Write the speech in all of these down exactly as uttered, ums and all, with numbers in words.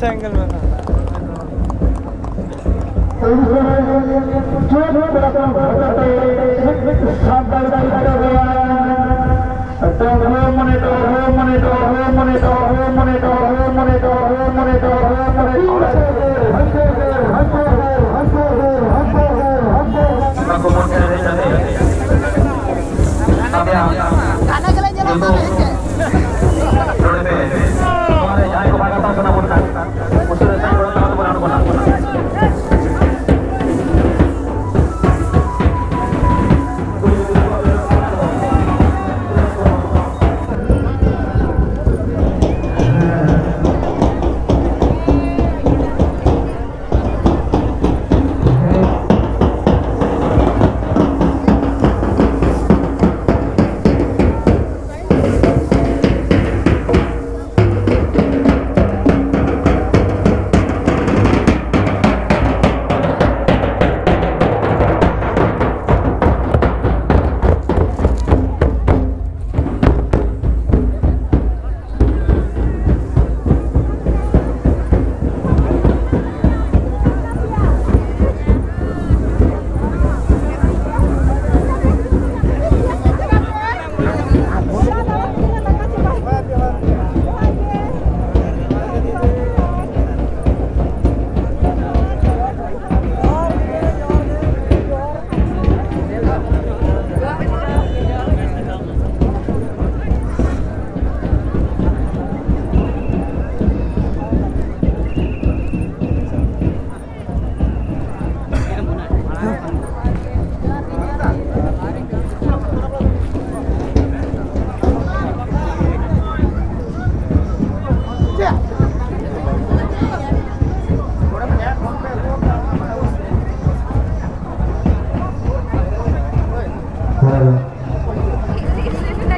ᱴᱷᱮᱱ ᱜᱮ ᱢᱮᱱᱟᱜᱼᱟ᱾ ᱚᱱᱟ ᱠᱚ ᱵᱚᱱ ᱮᱱᱮᱡ ᱠᱟᱛᱮ ᱟᱯᱮᱭᱟᱜ ᱱᱚᱰᱮ ᱯᱮ, ᱱᱚᱣᱟ ᱨᱮ ᱡᱟᱦᱟᱸᱭ ᱠᱚ ᱵᱟᱭ ᱜᱟᱛᱟᱣ ᱥᱟᱱᱟ ᱵᱚᱱ ᱠᱷᱟᱱ, ᱩᱥᱟᱹᱨᱟ ᱥᱟᱭᱤᱰ ᱜᱚᱲᱚ ᱛᱟᱵᱚᱱ ᱵᱚᱱ ᱟᱬᱜᱚᱱᱟ᱾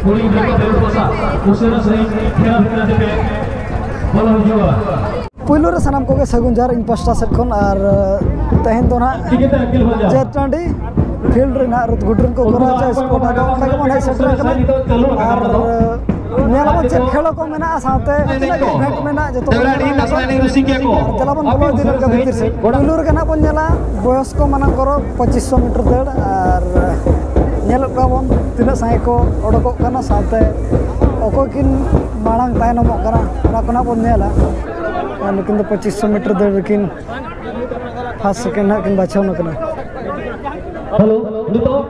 ᱠᱩᱲᱤ ᱜᱤᱫᱽᱨᱟᱹ ᱠᱚ ᱫᱩᱲᱩᱵ ᱠᱚᱜ ᱥᱟᱶ ᱩᱥᱟᱹᱨᱟ ᱥᱟᱺᱦᱤᱡ ᱴᱷᱮᱞᱟ ᱴᱷᱮᱞᱟ ᱛᱮᱯᱮ ᱵᱚᱞᱚ ᱦᱤᱡᱩᱜᱼᱟ᱾ ᱯᱩᱭᱞᱩ ᱨᱮ ᱥᱟᱱᱟᱢ ᱠᱚᱜᱮ ᱥᱟᱹᱜᱩᱱ ᱡᱚᱦᱟᱨ ᱤᱧ ᱯᱟᱥᱴᱟ ᱥᱮᱫ ᱠᱷᱚᱱ᱾ ᱟᱨ, ᱮ, ᱛᱮᱦᱮᱧ ᱫᱚ ᱱᱟᱦᱟᱜ ᱪᱤᱠᱟᱹᱛᱮ ᱟᱹᱠᱤᱞ ᱵᱚᱱ ᱧᱟᱢᱟ? ᱡᱮ ᱴᱟᱺᱰᱤ ᱯᱷᱤᱞᱰ ᱨᱮ ᱱᱟᱦᱟᱜ ᱨᱩᱫᱽ ᱜᱩᱰᱨᱤᱱ ᱠᱚ ᱠᱚᱨᱟᱣ ᱦᱚᱪᱚᱭᱟ ᱥᱯᱳᱨᱴ, ᱟᱫᱚ ᱚᱸᱰᱮ ᱜᱮᱵᱚᱱ ᱦᱮᱡ ᱥᱮᱴᱮᱨ ᱟᱠᱟᱱᱟ᱾ ᱟᱨ, ᱮ, ᱧᱮᱞ ᱟᱵᱚ ᱪᱮᱫ ᱠᱷᱮᱞ ᱠᱚ ᱢᱮᱱᱟᱜᱼᱟ, ᱥᱟᱶᱛᱮ ᱛᱤᱱᱟᱹᱜ event ᱢᱮᱱᱟᱜᱼᱟ, ᱡᱚᱛᱚ ᱠᱚ ᱧᱮᱞᱟ᱾ ᱟᱨ ᱪᱟᱞᱟᱣ ᱵᱚᱱ ᱵᱚᱞᱚ ᱤᱫᱤ ᱞᱮᱱ ᱜᱮ ᱵᱷᱤᱛᱤᱨ ᱥᱮᱫ᱾ ᱯᱩᱭᱞᱩ ᱨᱮᱜᱮ ᱱᱟᱜ ᱵᱚᱱ ᱧᱮᱞᱟ ᱵᱚᱭᱚᱥ ᱠᱚ ᱢᱟᱱᱟᱝ ᱠᱚᱨᱚ ᱯᱚᱸᱪᱤᱥ ᱥᱚ ᱢᱤᱴᱟᱨ ᱫᱟᱹᱲ, ᱟᱨ ᱧᱮᱞᱮᱫ ᱠᱚᱣᱟ ᱵᱚᱱ ᱛᱤᱱᱟᱹᱜ ᱥᱟᱸᱜᱮ ᱠᱚ ᱚᱰᱚᱠᱚᱜ ᱠᱟᱱᱟ, ᱥᱟᱶᱛᱮ ᱚᱠᱚᱭ ᱠᱤᱱ ᱢᱟᱲᱟᱝ ᱛᱟᱭᱱᱚᱢᱚᱜ ᱠᱟᱱᱟ, ᱚᱱᱟ ᱠᱚ ᱱᱟᱜ ᱵᱚᱱ ᱧᱮᱞᱟ᱾ ᱟᱨ ᱱᱩᱠᱤᱱ ᱫᱚ ᱯᱚᱸᱪᱤᱥ ᱥᱚ ᱢᱤᱴᱟᱨ ᱫᱟᱹᱲ ᱨᱮᱠᱤᱱ first second ᱦᱟᱸᱜ ᱠᱤᱱ ᱵᱟᱪᱷᱚᱱ ᱟᱠᱟᱱᱟ᱾ ᱦᱮᱞᱳ, ᱱᱤᱛᱚᱜ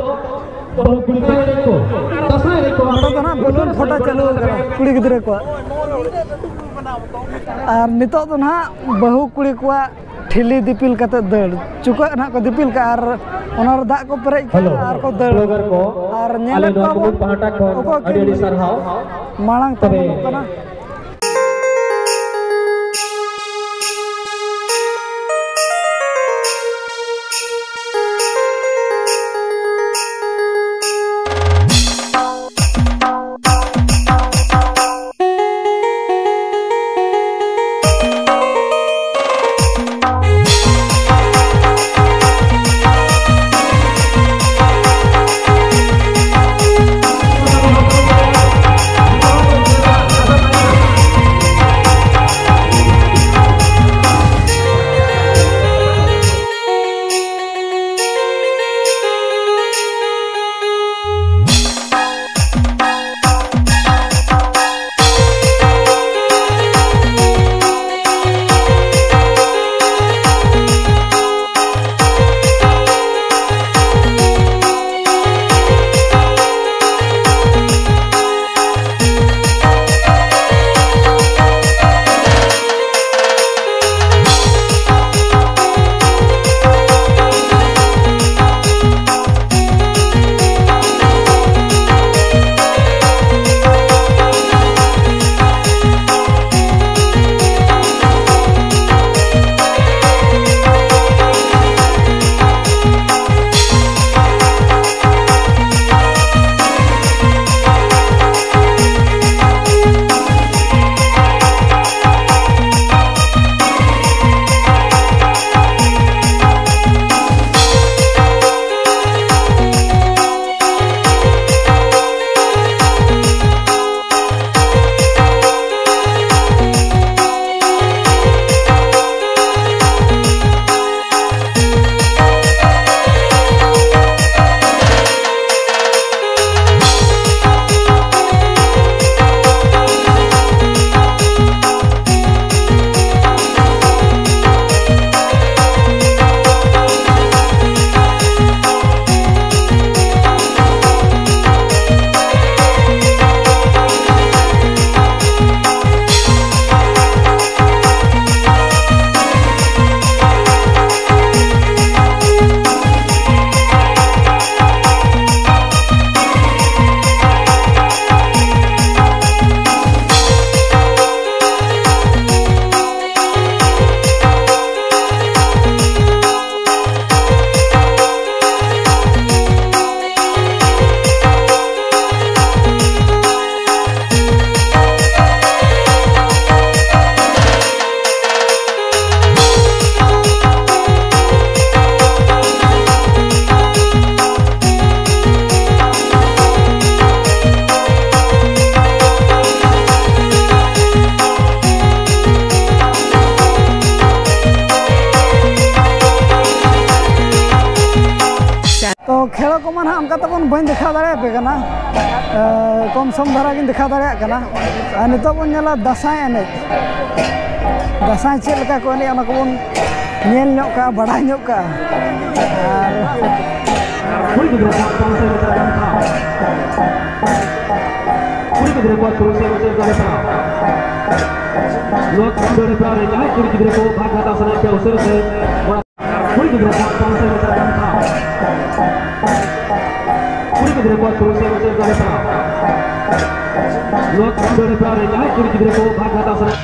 ᱵᱟᱹᱦᱩ ᱠᱩᱲᱤ ᱠᱚ ᱮᱱᱮᱡ ᱠᱚ, ᱫᱟᱸᱥᱟᱭ ᱮᱱᱮᱡ ᱠᱚ᱾ ᱱᱚᱰᱮ ᱫᱚ ᱱᱟᱜ balloon ᱯᱷᱟᱴᱟ ᱪᱟᱹᱞᱩ ᱟᱠᱟᱱᱟ ᱠᱩᱲᱤ ᱜᱤᱫᱽᱨᱟᱹ ᱠᱚᱣᱟᱜ᱾ ᱟᱨ ᱱᱤᱛᱚᱜ ᱫᱚ ᱱᱟᱜ ᱵᱟᱹᱦᱩ ᱠᱩᱲᱤ ᱠᱚᱣᱟᱜ ᱴᱷᱤᱞᱤ ᱫᱤᱯᱤᱞ ᱠᱟᱛᱮ ᱫᱟᱹᱲ, ᱪᱩᱠᱟᱹᱜ ᱱᱟᱜ ᱠᱚ ᱫᱤᱯᱤᱞ ᱠᱟᱜᱼᱟ ᱟᱨ ᱚᱱᱟ ᱨᱮ ᱫᱟᱜ ᱠᱚ ᱯᱮᱨᱮᱡ ᱠᱟᱜᱼᱟ ᱟᱨ ᱠᱚ ᱫᱟᱹᱲ᱾ ᱟᱨ ᱧᱮᱞᱮᱫ ᱠᱚᱣᱟ ᱵᱚᱱ ᱚᱠᱚᱭ ᱠᱤᱱ ᱢᱟᱲᱟᱝ ᱛᱟᱭᱱᱚᱢᱚᱜ ᱠᱟᱱᱟ᱾ ᱛᱟᱵᱚᱱ ᱵᱟᱹᱧ ᱫᱮᱠᱷᱟᱣ ᱫᱟᱲᱮᱭᱟᱯᱮ ᱠᱟᱱᱟ, ᱮ, ᱠᱚᱢ ᱥᱚᱢ ᱫᱷᱟᱨᱟ ᱜᱤᱧ ᱫᱮᱠᱷᱟᱣ ᱫᱟᱲᱮᱭᱟᱜ ᱠᱟᱱᱟ᱾ ᱟᱨ ᱱᱤᱛᱚᱜ ᱵᱚᱱ ᱧᱮᱞᱟ ᱫᱟᱸᱥᱟᱭ ᱮᱱᱮᱡ, ᱫᱟᱸᱥᱟᱭ ᱪᱮᱫ ᱞᱮᱠᱟ ᱠᱚ ᱮᱱᱮᱡ, ᱚᱱᱟ ᱠᱚᱵᱚᱱ ᱧᱮᱞ ᱧᱚᱜ ᱠᱟᱜᱼᱟ, ᱵᱟᱲᱟᱭ ᱧᱚᱜ ᱠᱟᱜᱼᱟ᱾ ᱟᱨ ᱠᱩᱲᱤ ᱜᱤᱫᱽᱨᱟᱹ ᱠᱚᱣᱟᱜ ᱛᱩᱨᱩᱭ ᱥᱟᱭ ᱢᱤᱴᱟᱨ ᱫᱟᱹᱲ ᱴᱷᱟᱶ᱾ ᱠᱩᱲᱤ ᱜᱤᱫᱽᱨᱟᱹ ᱠᱚᱣᱟᱜ ᱛᱩᱨᱩᱭ ᱥᱟᱭ ᱢᱤᱴᱟᱨ ᱫᱟᱹᱲ ᱴᱷᱟᱶ᱾ ᱱᱚᱣᱟ ᱫᱟᱹᱲ ᱦᱮᱯᱨᱟᱣ ᱨᱮ ᱡᱟᱦᱟᱸᱭ ᱠᱩᱲᱤ ᱜᱤᱫᱽᱨᱟᱹ ᱠᱚ ᱵᱷᱟᱜᱽ ᱦᱟᱛᱟᱣ ᱥᱟᱱᱟᱭᱮᱫ ᱯᱮᱭᱟ, ᱩᱥᱟᱹᱨᱟ ᱥᱟᱺᱦᱤᱡ ᱠᱩᱲᱤ ᱜᱤᱫᱽᱨᱟᱹ ᱠᱚᱣᱟᱜ ᱯᱟᱸᱪ ᱥᱟᱭ ᱢᱤᱴᱟᱨ ᱫᱟᱹᱲ ᱴᱷᱟᱶ᱾ ᱠᱩᱲᱤ ᱜᱤᱫᱽᱨᱟᱹ ᱠᱚᱣᱟᱜ ᱛᱩᱨᱩᱭ ᱥᱟᱭ ᱢᱤᱴᱟᱨ ᱫᱟᱹᱲ ᱴᱷᱟᱶ᱾ ᱱᱚᱣᱟ ᱫᱟᱹᱲ ᱦᱮᱯᱨᱟᱣ ᱨᱮ ᱡᱟᱦᱟᱸᱭ ᱠᱩᱲᱤ ᱜᱤᱫᱽᱨᱟᱹ ᱠᱚ ᱵᱷᱟᱜᱽ ᱦᱟᱛᱟᱣ ᱥᱟᱱᱟ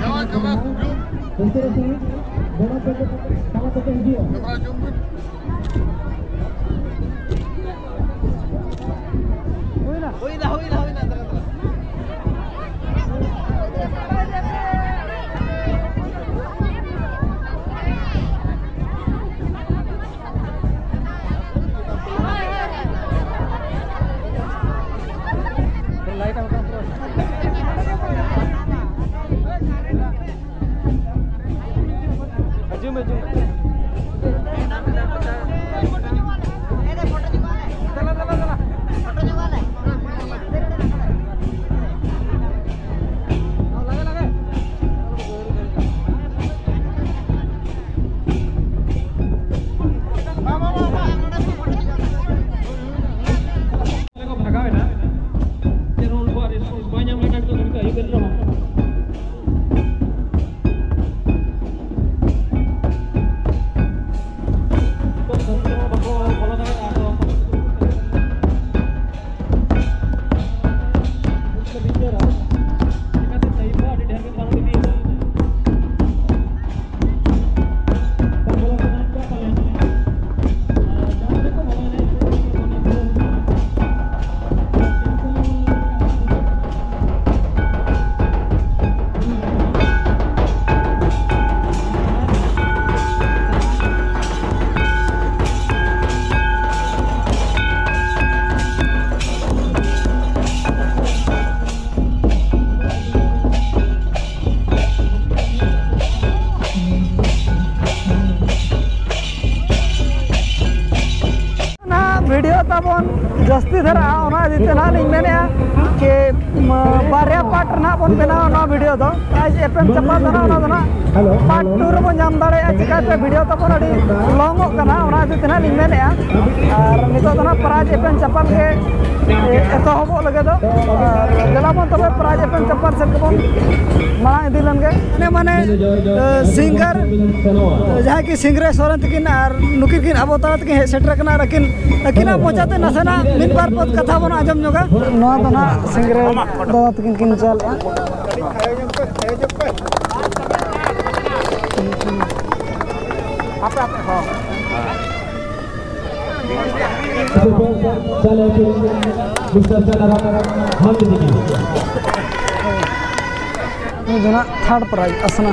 ᱡᱟᱶᱟᱭ ᱠᱟᱢᱨᱟ ᱠᱚ ᱦᱤᱡᱩᱜ᱾ ᱠᱟᱢᱨᱟ ᱡᱚᱢ ᱵᱤᱱ᱾ ᱦᱩᱭᱱᱟ, ᱦᱩᱭᱱᱟ, ᱦᱩᱭᱱᱟ, ᱦᱩᱭᱱᱟ, ᱫᱮᱞᱟ, ᱫᱮᱞᱟ᱾ ᱠᱚ ᱵᱷᱟᱜᱟᱣ ᱮᱱᱟ᱾ ᱪᱮᱫ ᱦᱚᱸ ᱩᱱᱠᱩᱣᱟᱜ response ᱵᱟᱭ ᱧᱟᱢ ᱞᱮᱠᱷᱟᱱ ᱫᱚ ᱱᱤᱛᱚᱜ ᱟᱹᱭᱩᱵ ᱵᱮᱨ ᱨᱮᱦᱚᱸ᱾ ᱵᱚᱱ ᱡᱟᱹᱥᱛᱤ ᱫᱷᱟᱨᱟᱜᱼᱟ, ᱚᱱᱟ ᱤᱫᱤ ᱛᱮ ᱱᱟᱦᱟᱜ ᱞᱤᱧ ᱢᱮᱱᱮᱫᱼᱟ ᱡᱮ, ᱢ, ᱵᱟᱨᱭᱟ ᱯᱟᱨᱴ ᱨᱮ ᱱᱟᱦᱟᱜ ᱵᱚᱱ ᱵᱮᱱᱟᱣᱟ ᱱᱚᱣᱟ ᱵᱷᱤᱰᱤᱭᱳ ᱫᱚ᱾ ᱯᱨᱟᱭᱤᱡᱽ ᱮᱯᱮᱢ ᱪᱟᱯᱟᱞ ᱫᱚ ᱱᱟᱦᱟᱜ, ᱚᱱᱟ ᱫᱚ ᱱᱟᱦᱟᱜ ᱯᱟᱨᱴ ᱴᱩ ᱨᱮᱵᱚᱱ ᱧᱟᱢ ᱫᱟᱲᱮᱭᱟᱜᱼᱟ, ᱪᱤᱠᱟᱹᱛᱮ ᱵᱷᱤᱰᱤᱭᱳ ᱛᱟᱵᱚᱱ ᱟᱹᱰᱤ ᱞᱚᱝᱚᱜ ᱠᱟᱱᱟ, ᱚᱱᱟ ᱤᱫᱤ ᱛᱮ ᱱᱟᱦᱟᱜ ᱞᱤᱧ ᱢᱮᱱᱮᱫᱼᱟ᱾ ᱟᱨ ᱱᱤᱛᱚᱜ ᱫᱚ ᱱᱟᱦᱟᱜ ᱯᱨᱟᱭᱤᱡᱽ ᱮᱯᱮᱢ ᱪᱟᱯᱟᱞ ᱜᱮ, ᱮ, ᱮᱛᱚᱦᱚᱵᱚᱜ ᱞᱟᱹᱜᱤᱫ ᱫᱚ᱾ ᱟᱨ ᱫᱮᱞᱟ ᱵᱚᱱ ᱛᱚᱵᱮ ᱯᱨᱟᱭᱤᱡᱽ ᱮᱯᱮᱢ ᱪᱟᱯᱟᱞ ᱥᱮᱫ ᱜᱮᱵᱚᱱ ᱢᱟᱲᱟᱝ ᱤᱫᱤ ᱞᱮᱱ ᱜᱮ᱾ ᱢᱟᱱᱮ, ᱢᱟᱱᱮ, ᱮ, ᱥᱤᱝᱜᱟᱨ, ᱮ, ᱡᱟᱦᱟᱸᱭ ᱠᱤ ᱥᱤᱝᱨᱟᱹᱭ ᱥᱚᱨᱮᱱ ᱛᱟᱹᱠᱤᱱ ᱟᱨ ᱱᱩᱠᱤᱱ ᱠᱤᱱ ᱟᱵᱚ ᱛᱟᱞᱟ ᱛᱮᱠᱤᱱ ᱦᱮᱡ ᱥᱮᱴᱮᱨ ᱟᱠᱟᱱᱟ ᱟᱨ ᱟᱹᱠᱤᱱ, ᱟᱹᱠᱤᱱᱟᱜ ᱢᱚᱪᱟᱛᱮ ᱱᱟᱥᱮᱱᱟᱜ ᱢᱤᱫ ᱵᱟᱨ ᱯᱚᱫ ᱠᱟᱛᱷᱟ ᱵᱚᱱ ᱟᱸᱡᱚᱢ ᱧᱚᱜᱟ᱾ ᱱᱚᱣᱟ ᱫᱚ ᱱᱟᱦᱟᱜ ᱥᱤᱝᱨᱟᱹᱭ ᱫᱟᱫᱟ ᱛᱟᱹᱠᱤᱱ ᱠᱤᱱ ᱪᱟᱞᱮᱜᱼᱟ᱾ ᱟᱯᱮ, ᱟᱯᱮ, ᱦᱚᱸ᱾ ᱱᱩᱭ ᱫᱚ ᱱᱟᱜ ᱛᱷᱟᱨᱰ ᱯᱨᱟᱭᱤᱡᱽ ᱟᱥᱱᱟ᱾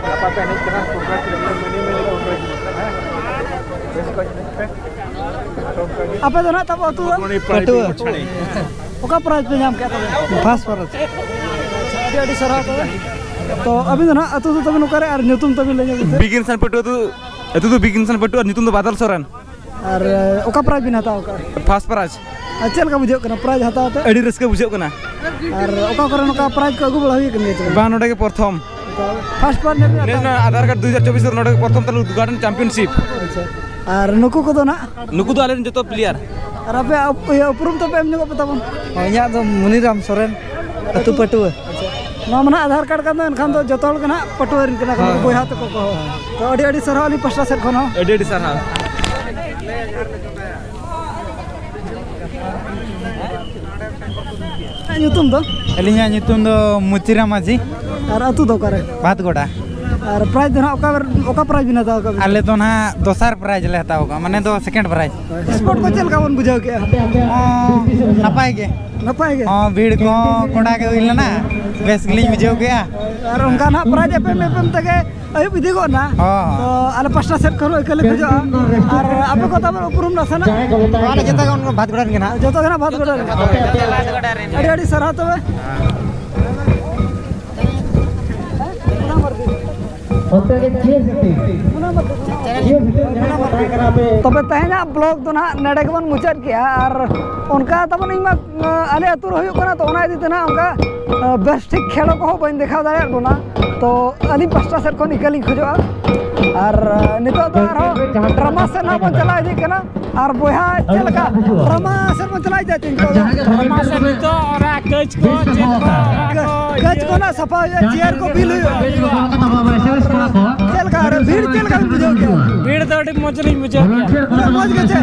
ᱜᱟᱯᱟ ᱯᱮ ᱮᱱᱮᱡ ᱠᱟᱱᱟ, congratulations, many, many congratulations, ᱦᱮᱸ? ᱵᱮᱥ ᱠᱚ ᱮᱱᱮᱡ ᱯᱮ᱾ ᱟᱯᱮ ᱫᱚ ᱱᱟᱜ ᱛᱟᱵᱚ ᱟᱹᱛᱩ ᱫᱚ? ᱯᱟᱹᱴᱩᱣᱟᱹ᱾ ᱚᱠᱟ ᱯᱨᱟᱭᱤᱡᱽ ᱯᱮ ᱧᱟᱢ ᱠᱮᱜᱼᱟ ᱛᱚᱵᱮ? First prize. ᱟᱹᱰᱤ ᱟᱹᱰᱤ ᱥᱟᱨᱦᱟᱣ ᱛᱚᱵᱮ᱾ ᱛᱚ ᱟᱹᱵᱤᱱ ᱫᱚ ᱱᱟᱜ ᱟᱹᱛᱩ ᱫᱚ ᱛᱟᱵᱤᱱ ᱚᱠᱟᱨᱮ ᱟᱨ ᱧᱩᱛᱩᱢ ᱛᱟᱵᱤᱱ ᱞᱟᱹᱭ ᱧᱚᱜ ᱵᱤᱱ ᱥᱮ? ᱵᱤᱜᱤᱱ ᱥᱟᱱᱯᱟᱹᱴᱩ ᱟᱹᱛᱩ, ᱟᱹᱛᱩ ᱫᱚ ᱵᱤᱜᱤᱱ ᱥᱟᱱᱯᱟᱹᱴᱩ ᱟᱨ ᱧᱩᱛᱩᱢ ᱫᱚ ᱵᱟᱫᱚᱞ ᱥᱚᱨᱮᱱ᱾ ᱟᱨ, ᱮ, ᱚᱠᱟ ᱯᱨᱟᱭᱤᱡᱽ ᱵᱤᱱ ᱦᱟᱛᱟᱣ ᱠᱟᱜᱼᱟ? First prize. ᱟᱨ ᱪᱮᱫ ᱞᱮᱠᱟ ᱵᱩᱡᱷᱟᱹᱜ ᱠᱟᱱᱟ ᱯᱨᱟᱭᱤᱡᱽ ᱦᱟᱛᱟᱣ ᱛᱮ? ᱟᱹᱰᱤ ᱨᱟᱹᱥᱠᱟᱹ ᱵᱩᱡᱷᱟᱹᱜ ᱠᱟᱱᱟ᱾ ᱟᱨ ᱚᱠᱟ ᱠᱚᱨᱮ ᱱᱚᱝᱠᱟ ᱯᱨᱟᱭᱤᱡᱽ ᱠᱚ ᱟᱹᱜᱩ ᱵᱟᱲᱟ ᱦᱩᱭ ᱠᱟᱱ ᱜᱮᱭᱟ ᱪᱮ ᱵᱟᱝ? ᱵᱟᱝ, ᱱᱚᱰᱮ ᱜᱮ ᱯᱨᱚᱛᱷᱚᱢ᱾ ᱯᱷᱟᱥᱴ ᱯᱨᱟᱭᱤᱡᱽ ᱧᱟᱢ ᱱᱮᱥ ᱱᱚᱣᱟ ᱟᱫᱷᱟᱨ ᱠᱟᱨᱰ ᱫᱩ ᱦᱟᱡᱟᱨ ᱪᱚᱵᱵᱤᱥ ᱨᱮ ᱱᱚᱰᱮ ᱜᱮ ᱯᱨᱚᱛᱷᱚᱢ ᱛᱟᱞᱮ ᱩᱫᱽᱜᱷᱟᱴᱚᱱ ᱪᱟᱢᱯᱤᱭᱟᱱᱥᱤᱯ᱾ ᱟᱪᱪᱷᱟ᱾ ᱟᱨ ᱱᱩᱠᱩ ᱠᱚᱫᱚ ᱱᱟᱜ? ᱱᱩᱠᱩ ᱫᱚ ᱟᱞᱮ ᱨᱮᱱ ᱡᱚᱛᱚ ᱯᱞᱮᱭᱟᱨ᱾ ᱟᱨ ᱟᱯᱮᱭᱟᱜ ᱩᱯ-, ᱤᱭᱟᱹ, ᱩᱯᱨᱩᱢ ᱛᱟᱯᱮ ᱮᱢ ᱧᱚᱜᱚᱜ ᱯᱮ ᱛᱟᱵᱚᱱ᱾ ᱦᱳᱭ, ᱤᱧᱟᱹᱜ ᱫᱚ ᱢᱩᱱᱤᱨᱟᱢ ᱥᱚᱨᱮᱱ, ᱟᱹᱛᱩ ᱯᱟᱹᱴᱩᱣᱟᱹ᱾ ᱱᱚᱣᱟ ᱢᱟ ᱱᱟᱜ ᱟᱫᱷᱟᱨ ᱠᱟᱨᱰ ᱠᱟᱱ ᱫᱚ, ᱮᱱᱠᱷᱟᱱ ᱫᱚ ᱡᱚᱛᱚ ᱦᱚᱲ ᱜᱮ ᱱᱟᱜ ᱯᱟᱹᱴᱩᱣᱟᱹ ᱨᱮᱱ ᱠᱟᱱᱟ ᱠᱚ, ᱦᱳᱭ᱾ ᱵᱚᱭᱦᱟ ᱛᱟᱠᱚ ᱠᱚ᱾ ᱛᱚ ᱟᱹᱰᱤ ᱟᱹᱰᱤ ᱥᱟᱨᱦᱟᱣ ᱟᱹᱞᱤᱧ ᱯᱟᱥᱴᱟ ᱥᱮᱫ ᱠᱷᱚᱱ ᱦᱚᱸ᱾ ᱟᱹᱰᱤ ᱟᱹᱰᱤ ᱥᱟᱨᱦᱟᱣ᱾ ᱧᱩᱛᱩᱢ ᱫᱚ? ᱟᱹᱞᱤᱧᱟᱜ ᱧᱩᱛᱩᱢ ᱫᱚ ᱢᱩᱪᱤᱨᱟᱢ ᱢᱟᱹᱡᱷᱤ᱾ ᱟᱨ ᱟᱹᱛᱩ ᱫᱚ ᱚᱠᱟᱨᱮ? ᱵᱷᱟᱛᱜᱚᱰᱟ᱾ ᱟᱨ ᱯᱨᱟᱭᱤᱡᱽ ᱫᱚ ᱱᱟᱜ ᱚᱠᱟ, ᱚᱠᱟ ᱯᱨᱟᱭᱤᱡᱽ ᱵᱤᱱ ᱦᱟᱛᱟᱣ ᱠᱟᱜᱼᱟ? ᱟᱞᱮ ᱫᱚ ᱱᱟᱜ ᱫᱚᱥᱟᱨ ᱯᱨᱟᱭᱤᱡᱽ ᱞᱮ ᱦᱟᱛᱟᱣ ᱠᱟᱜᱼᱟ, ᱢᱟᱱᱮ ᱫᱚ ᱥᱮᱠᱮᱱᱰ ᱯᱨᱟᱭᱤᱡᱽ᱾ ᱥᱯᱳᱨᱴ ᱠᱚ ᱪᱮᱫ ᱞᱮᱠᱟ ᱵᱚᱱ ᱵᱩᱡᱷᱟᱹᱣ ᱠᱮᱜᱼᱟ? ᱦᱚᱸ, ᱱᱟᱯᱟᱭ ᱜᱮ᱾ ᱱᱟᱯᱟᱭ ᱜᱮ? ᱦᱚᱸ, ᱵᱷᱤᱲ ᱠᱚᱦᱚᱸ ᱠᱚᱰᱟ ᱜᱮ ᱦᱩᱭ ᱞᱮᱱᱟ, ᱵᱮᱥ ᱜᱮᱞᱤᱧ ᱵᱩᱡᱷᱟᱹᱣ ᱠᱮᱜᱼᱟ᱾ ᱟᱨ ᱚᱱᱠᱟ ᱱᱟᱜ ᱯᱨᱟᱭᱤᱡᱽ ᱮᱯᱮᱢ ᱮᱯᱮᱢ ᱛᱮᱜᱮ ᱟᱹᱭᱩᱵ ᱤᱫᱤ ᱜᱚᱫ ᱱᱟ᱾ ᱦᱚᱸ᱾ ᱛᱚ ᱟᱞᱮ ᱯᱟᱥᱴᱟ ᱥᱮᱫ ᱠᱷᱚᱱ ᱟᱹᱭᱠᱟᱹ ᱞᱮ ᱠᱷᱚᱡᱚᱜᱼᱟ᱾ ᱟᱨ ᱟᱯᱮ ᱠᱚ ᱛᱟᱵᱚᱱ ᱩᱯᱨᱩᱢ ᱱᱟᱥᱮᱱᱟᱜ? ᱟᱞᱮ ᱡᱚᱛᱚ ᱜᱮ ᱵᱷᱟᱛᱜᱚᱰᱟ ᱨᱮᱱ ᱜᱮ ᱱᱟᱦᱟᱜ᱾ ᱡᱚᱛᱚ ᱜᱮ ᱱᱟᱜ ᱵᱷᱟᱛᱜᱚᱰᱟ ᱨᱮᱱ᱾ ᱟᱹᱰᱤ ᱟᱹᱰᱤ ᱥᱟᱨᱦᱟᱣ ᱛᱚᱵᱮ᱾ ᱚᱱᱛᱮ ᱜᱮ ᱪᱤᱭᱟᱨ ᱥᱤᱴᱤᱝ᱾ ᱪᱤᱭᱟᱨ ᱥᱤᱴᱤᱝ ᱡᱟᱦᱟᱸᱭ ᱠᱚ ᱛᱟᱦᱮᱸ ᱠᱟᱱᱟ ᱯᱮ᱾ ᱛᱚᱵᱮ ᱛᱮᱦᱮᱧᱟᱜ ᱵᱞᱚᱜ ᱫᱚ ᱱᱟᱦᱟᱜ ᱱᱚᱰᱮ ᱜᱮᱵᱚᱱ ᱢᱩᱪᱟᱹᱫ ᱠᱮᱜᱼᱟ᱾ ᱟᱨ ᱚᱱᱠᱟ ᱛᱟᱵᱚᱱ ᱤᱧ ᱢᱟ, ᱟᱞᱮ ᱟᱹᱛᱩ ᱨᱮ ᱦᱩᱭᱩᱜ ᱠᱟᱱᱟ, ᱛᱚ ᱚᱱᱟ ᱤᱫᱤ ᱛᱮ ᱱᱟᱦᱟᱜ ᱚᱱᱠᱟ ᱵᱮᱥ ᱴᱷᱤᱠ ᱠᱷᱮᱞᱳ ᱠᱚᱦᱚᱸ ᱵᱟᱹᱧ ᱫᱮᱠᱷᱟᱣ ᱫᱟᱲᱮᱭᱟᱜ ᱵᱚᱱᱟ᱾ ᱛᱚ ᱟᱹᱞᱤᱧ ᱯᱟᱥᱴᱟ ᱥᱮᱫ ᱠᱷᱚᱱ ᱤᱠᱟᱹ ᱞᱤᱧ ᱠᱷᱚᱡᱚᱜᱼᱟ᱾ ᱟᱨ ᱱᱤᱛᱚᱜ ᱫᱚ ᱟᱨᱦᱚᱸ ᱰᱨᱟᱢᱟ ᱥᱮᱫ ᱱᱟᱦᱟᱜ ᱵᱚᱱ ᱪᱟᱞᱟᱣ ᱤᱫᱤᱜ ᱠᱟᱱᱟ᱾ ᱟᱨ ᱵᱚᱭᱦᱟ ᱪᱮᱫ ᱞᱮᱠᱟ ᱰᱨᱟᱢᱟ ᱥᱮᱫ ᱵᱚᱱ ᱪᱟᱞᱟᱣ ᱤᱫᱤᱜᱼᱟ ᱛᱤᱧ ᱠᱚ? ᱰᱨᱟᱢᱟ ᱥᱮᱫ ᱱᱤᱛᱚᱜ ᱚᱱᱟ ᱠᱟᱹᱪ ᱠᱚ ᱪᱮᱫ ᱠᱚ ᱚᱱᱟ ᱠᱚ ᱠᱟᱹᱪ ᱠᱚ ᱱᱟᱦᱟᱜ ᱥᱟᱯᱷᱟ ᱦᱩᱭᱩᱜᱼᱟ, ᱪᱮᱭᱟᱨ ᱠᱚ ᱵᱤᱞ ᱦᱩᱭᱩᱜᱼᱟ᱾ ᱪᱮᱫ ᱞᱮᱠᱟ ᱨᱮ ᱵᱷᱤᱲ ᱪᱮᱫ ᱞᱮᱠᱟ ᱵᱤᱱ ᱵᱩᱡᱷᱟᱹᱣ ᱠᱮᱜᱼᱟ? ᱵᱷᱤᱲ ᱫᱚ ᱟᱹᱰᱤ ᱢᱚᱡᱽ ᱞᱤᱧ ᱵᱩᱡᱷᱟᱹᱣ ᱠᱮᱜᱼᱟ᱾ ᱯᱩᱨᱟᱹ ᱢᱚᱡᱽ ᱜᱮ ᱪᱮ?